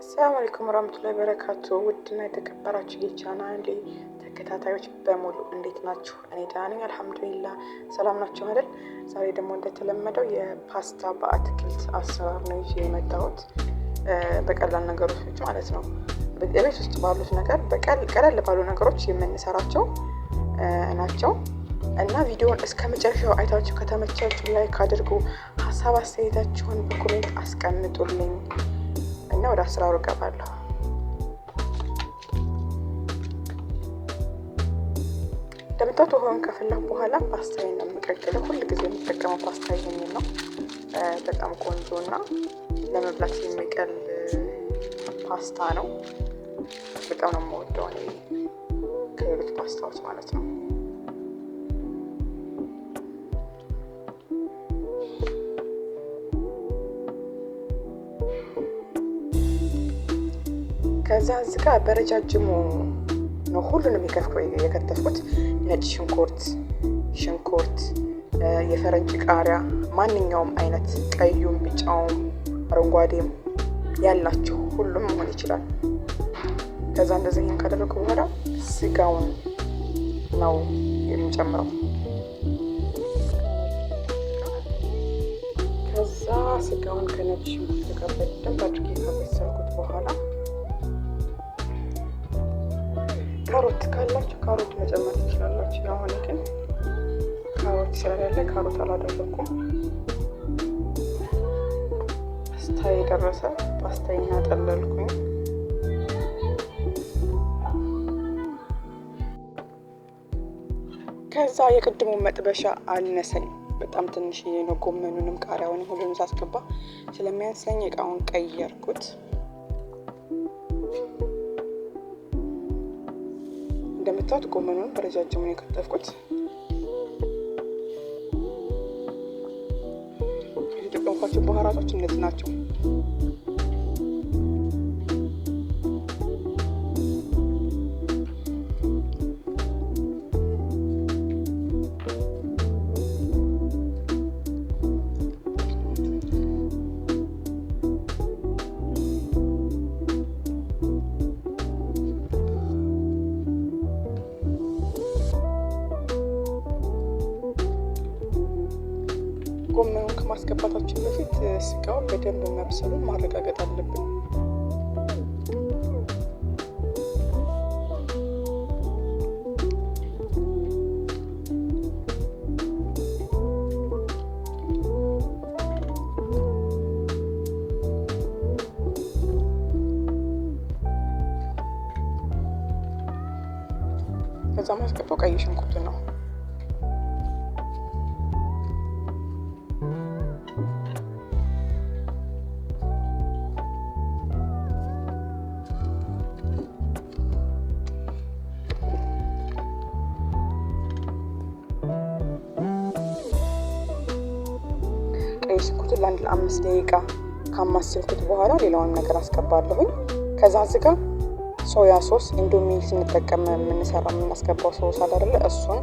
السلام عليكم ورحمة الله وبركاته። ውድና የተከበራችሁ የቻናሌ ተከታታዮች በሙሉ እንዴት ናችሁ? እኔ ደህና ነኝ الحمد لله። ሰላም ናችሁ አይደል? ዛሬ ደግሞ እንደተለመደው የፓስታ በአትክልት አሰራር ነው ይዤ የመጣሁት፣ በቀላል ነገሮች ማለት ነው። ቤት ውስጥ ባሉት ነገር ቀለል ባሉ ነገሮች የምንሰራቸው ናቸው እና ቪዲዮውን እስከ መጨረሻው አይታችሁ ከተመቻችሁ like አድርጉ፣ ሀሳብ አስተያየታችሁን በ comment አስቀምጡልኝ እና ወደ አሰራሩ እገባለሁ። እንደምታዩት ውሃውን ከፈላሁ በኋላ ፓስታዬን ነው የምቀቅለው። ሁል ጊዜ የምጠቀመው ፓስታ ይሄንን ነው። በጣም ቆንጆ እና ለመብላት የሚቀል ፓስታ ነው። በጣም ነው የምወደው እኔ ከሌሎች ፓስታዎች ማለት ነው። ከዛ እዚህ ጋር በረጃጅሙ ነው ሁሉንም የከተፍኩት። ነጭ ሽንኩርት፣ ሽንኩርት፣ የፈረንጅ ቃሪያ፣ ማንኛውም አይነት ቀዩም፣ ቢጫውም፣ አረንጓዴም ያላችሁ ሁሉም መሆን ይችላል። ከዛ እንደዚህ ይሄን ካደረኩ በኋላ ስጋውን ነው የሚጨምረው። ከዛ ስጋውን ከነጭ ሽንኩርት ጋር በደንብ አድርጌ ካበሰልኩት በኋላ ካሮት ካላችሁ ካሮት መጨመር ትችላላችሁ። ያው እኔ ግን ካሮት ስለሌለ ካሮት አላደረኩም። ፓስታዬ ደረሰ። ፓስታዬን አጠለልኩኝ። ከዛ የቅድሙ መጥበሻ አነሰኝ፣ በጣም ትንሽዬ ነው። ጎመኑንም ቃሪያውንም ሁሉንም ሳስገባ ስለሚያንሰኝ እቃውን ቀየርኩት። እንደምታዩት ጎመኑን በረጃጅሙ ነው የከተፍኩት። የተጠቀምኳቸው ባህራቶች እነዚህ ናቸው። ጎመኑን ከማስገባታችን በፊት ስጋው በደንብ መብሰሉን ማረጋገጥ አለብን። ከዛ ማስገባው ቀይ ሽንኩርት ነው። ቀይ ሽንኩርቱን ለአንድ ለ5 ደቂቃ ካማሰልኩት በኋላ ሌላውን ነገር አስገባለሁኝ። ከዛ እዚህ ጋር soya sauce ኢንዶሚ ስንጠቀም የምናስገባው ሶስ አለ አይደለ? እሱን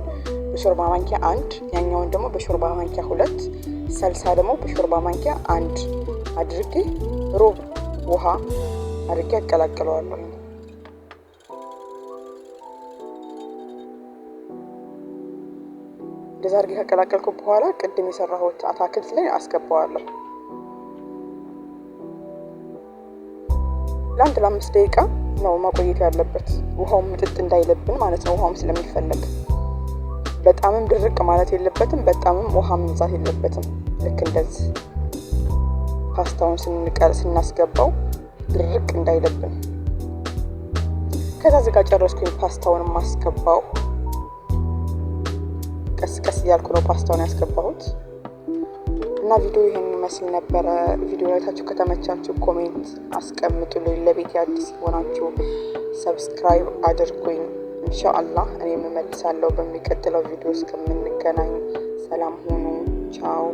በሾርባ ማንኪያ 1፣ ያኛውን ደግሞ በሾርባ ማንኪያ 2፣ ሰልሳ ደግሞ በሾርባ ማንኪያ 1 አድርጌ ሩብ ውሃ አድርጌ አቀላቅለዋለሁ። እንደዛ አድርጌ ካቀላቀልኩ በኋላ ቅድም የሰራሁት አታክልት ላይ አስገባዋለሁ። ለአንድ ለ5 ደቂቃ ነው መቆየት ያለበት፣ ውሃው ምጥጥ እንዳይለብን ማለት ነው። ውሃውም ስለሚፈለግ በጣምም ድርቅ ማለት የለበትም፣ በጣምም ውሃ መብዛት የለበትም። ልክ እንደዚህ ፓስታውን ስናስገባው ድርቅ እንዳይለብን። ከዛ እዚህ ጋር ጨረስኩኝ። ፓስታውን ማስገባው ቀስ ቀስ እያልኩ ነው ፓስታውን ያስገባሁት። እና ቪዲዮ ይሄን ይመስል ነበረ። ቪዲዮ አይታችሁ ከተመቻችሁ comment አስቀምጡልኝ። ለቤቴ አዲስ የሆናችሁ subscribe አድርጉኝ። ኢንሻአላህ እኔም እመልሳለሁ። በሚቀጥለው ቪዲዮ እስከምንገናኝ ሰላም ሁኑ። ቻው።